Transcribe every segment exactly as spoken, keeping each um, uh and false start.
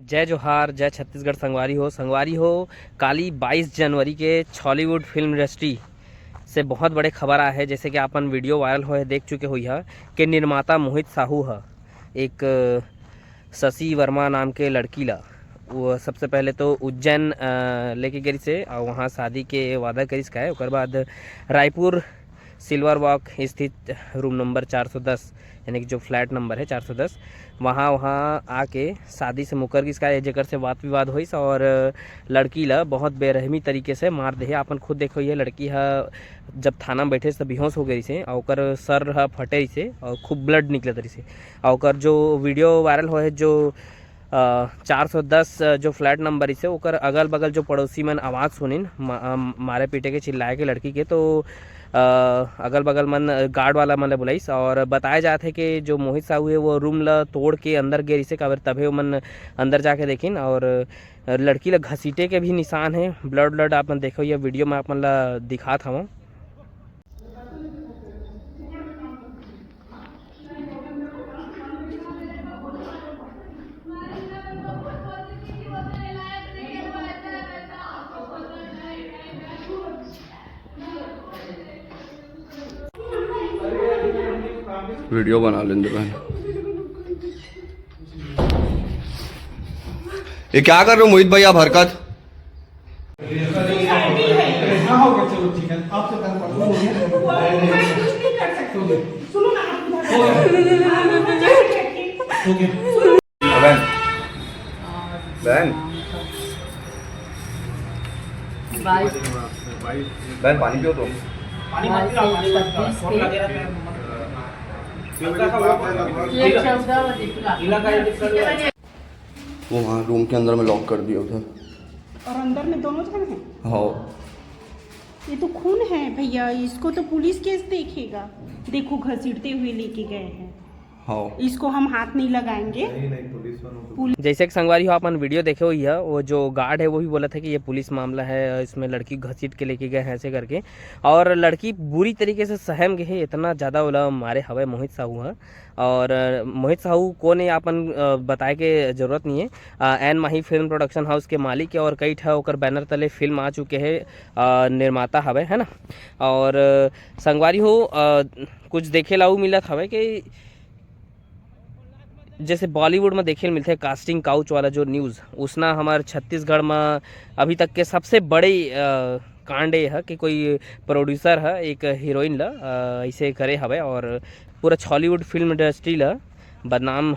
जय जोहार, जय छत्तीसगढ़ संगवारी हो। संगवारी हो, काली बाईस जनवरी के छॉलीवुड फिल्म इंडस्ट्री से बहुत बड़े खबर आए हैं। जैसे कि आपन वीडियो वायरल होए देख चुके होइहा कि निर्माता मोहित साहू ह एक शशि वर्मा नाम के लड़की ला वो सबसे पहले तो उज्जैन, अ, लेके गई से और वहाँ शादी के वादा करिस का है। ओकर बाद रायपुर सिल्वर वॉक स्थित रूम नंबर चार सौ दस, यानी कि जो फ्लैट नंबर है चार सौ दस, वहाँ वहाँ आके शादी से मुकर गिस का है, जेकर से वाद विवाद होइस और लड़की ला बहुत बेरहमी तरीके से मार दे। आपन खुद देखो, ये लड़की ह जब थाना में बैठे से बेहोश हो गई से और ओकर सर ह फटे से और खूब ब्लड निकलत रही से। और ओकर जो वीडियो वायरल होए जो अ, चार सौ दस जो फ्लैट नंबर इसे ओकर अगल बगल जो पड़ोसी मन आवाज़ सुनिन मा-, अ, मारे पीटे के, चिल्लाए के लड़की के, तो अ, अगल बगल मन गार्ड वाला मन ल बुलाइस और बताया जात है कि जो मोहित साहू है वो रूम ल तोड़ के अंदर गे रहिसे, काबर तभे ओमन अंदर जाके देखिन और लड़की ल घसीटे के भी निशान है, ब्लड व्लड आप मन देखो ये वीडियो में आप मन ल दिखात हवं। वीडियो बना लेंदे बहन। ये क्या कर रहे हो मोहित भाई आप हरकत? हाँ, हो गया, चलो ठीक है, आपसे कल परसों हो गया। कुछ नहीं कर सकते। सुनो ना, आप उधर हो गया। बहन, बहन, बाईस। बहन, पानी पियो तो। पानी मत पिलाओ, पानी मत पिलाओ। छब्बीस फोन के लगे रहता है, मत पिलाओ। ये चौदह बजे पिला। वो वहाँ रूम के अंदर में लॉक कर दिया उधर। और अंदर में दोनों जन हैं? हाँ। ये तो खून है भैया, इसको तो पुलिस केस देखेगा। देखो, घसीटते हुए लेके गए हैं। हाँ। इसको हम हाथ नहीं लगाएंगे। नहीं, नहीं, पुलिस वालों को। पुलिस जैसे कि संगवारी हो, अपन वीडियो देखे हुई है, वो जो गार्ड है वो भी बोला था कि ये पुलिस मामला है, इसमें लड़की घसीट के लेके गए हैं ऐसे करके। और लड़की बुरी तरीके से सहम गई है, इतना ज़्यादा ओला मारे हवय मोहित साहू ह। और अ, मोहित साहू कौन है, अपन अ, बताए के जरूरत नहीं है। अ, एन माही फिल्म प्रोडक्शन हाउस के मालिक है और कई ठा ओकर बैनर तले फिल्म आ चुके हैं, अ, निर्माता हवे, है ना। और अ, संगवारी हो, अ, कुछ देखे ला अउ मिलत हवे कि जैसे बॉलीवुड में देखे ल मिलथे कास्टिंग काउच वाला जो न्यूज़, उसना हमार छत्तीसगढ़ में अभी तक के सबसे बड़े अ, कांड ये है कि कोई प्रोड्यूसर है एक हीरोइन ला अ, ऐसे करे हवे और पूरा छॉलीवुड फिल्म इंडस्ट्री ला बदनाम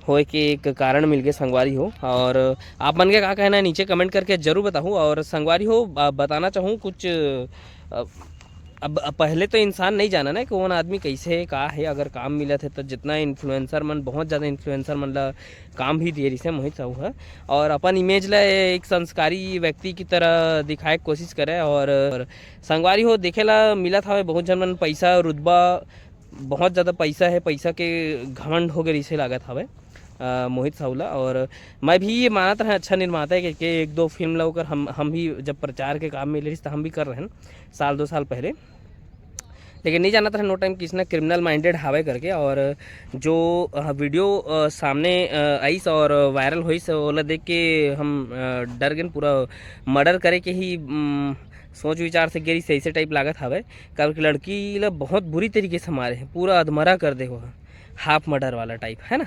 होए के एक कारण मिल गए संगवारी हो। और आप मन के का कहना है नीचे कमेंट करके जरूर बताहूँ। और संगवारी हो, ब-, बताना चाहूँ कुछ, अ, अब, अब पहले तो इंसान नहीं जाना ना कि कौन आदमी कैसे है, का है, अगर काम मिलत है तो जितना इन्फ्लुएंसर मन, बहुत ज़्यादा इन्फ्लुएंसर मन ला काम भी दिए रहिसे मोहित साहू ह। और अपन इमेज ला एक संस्कारी व्यक्ति की तरह दिखाए के कोशिश करे। और, और संगवारी हो, देखे ला मिलत हवे बहुत झन मन पैसा, रुतबा, बहुत ज़्यादा पैसा है, पैसा के घमंड हो गए रहिसे लागत हवे अ, मोहित साहू ला। और मैं भी ये मानत रहे अच्छा निर्माता है, क्योंकि एक दो फिल्म ला ओकर हम, हम भी जब प्रचार के काम में ले रहिस त हम भी कर रहे हैं साल दो साल पहले। लेकिन नहीं जानत रहे नो टाइम किसना क्रिमिनल माइंडेड हावे करके। और जो अ, वीडियो अ, सामने अ, आइस और वायरल होइस, ओला देख के हम अ, डर गए। पूरा मर्डर करे के ही उम, सोच विचार से गे रहिस ऐसे टाइप लागत हवे। काबर कि लड़की ला बहुत बुरी तरीके से मारे हैं, पूरा अधमरा कर दे हो, हाफ मर्डर वाला टाइप, है ना।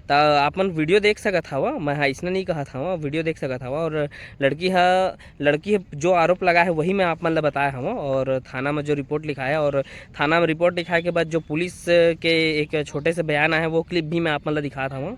त आप मन वीडियो देख सकत हवा, मैं हा इसने नहीं कहत हवा, वीडियो देख सकत हवा। और लड़की हा, लड़की जो आरोप लगा है वही मैं आप मन ला बताया हवा। और थाना में जो रिपोर्ट लिखाया है और थाना में रिपोर्ट लिखाए के बाद जो पुलिस के एक छोटे से बयान आया है वो क्लिप भी मैं आप मन ला दिखात हवा।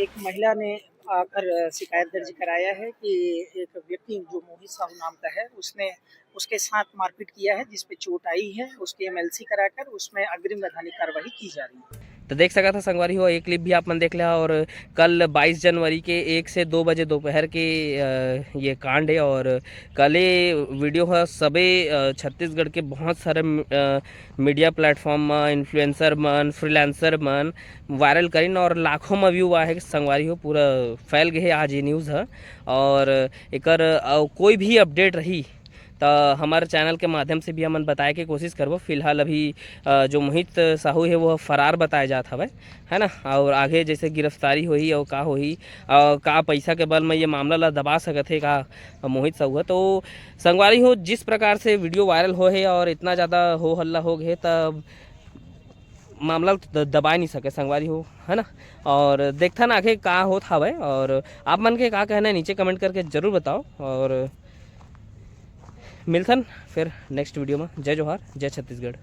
एक महिला ने आकर शिकायत दर्ज कराया है कि एक व्यक्ति जो मोहित साहू नाम का है, उसने उसके साथ मारपीट किया है, जिस पे चोट आई है, उसकी एमएलसी कराकर उसमें अग्रिम वैधानिक कार्रवाई की जा रही है। तो देख सकत ह संगवारी हो, एक क्लिप भी आप मन देख लिया। और कल बाईस जनवरी के एक से दो बजे दोपहर के अ, ये कांड है। और कल ये वीडियो ह सबे अ, छत्तीसगढ़ के बहुत सारे म- अ, मीडिया प्लेटफॉर्म म, इन्फ्लुएंसर मन, फ्रीलांसर मन वायरल करिन और लाखों में व्यू आए हे संगवारी हो, पूरा फैल गए हे आज ये न्यूज़ ह। और एकर अ, कोई भी अपडेट रही त हमर चैनल के माध्यम से भी हमन बताए के कोशिश करबो। फिलहाल अभी अ, जो मोहित साहू हे, वो फरार बताए जात हवय, है ना? और आगे जैसे गिरफ्तारी होही और का होही, और का पैसा के बल में ये मामला ला दबा सकत हे का मोहित साहू ह। तो संगवारी हो, जिस प्रकार से वीडियो वायरल हो हे और इतना ज़्यादा हो हल्ला हो गए, तब मामला ला तो द-, दबाए नहीं सके संगवारी हो, है ना? और देखथन आगे का होत हवय, और आप मन के का कहना है, नीचे कमेंट करके जरूर बताओ। और मिलथन फिर नेक्स्ट वीडियो में। जय जोहार, जय छत्तीसगढ़।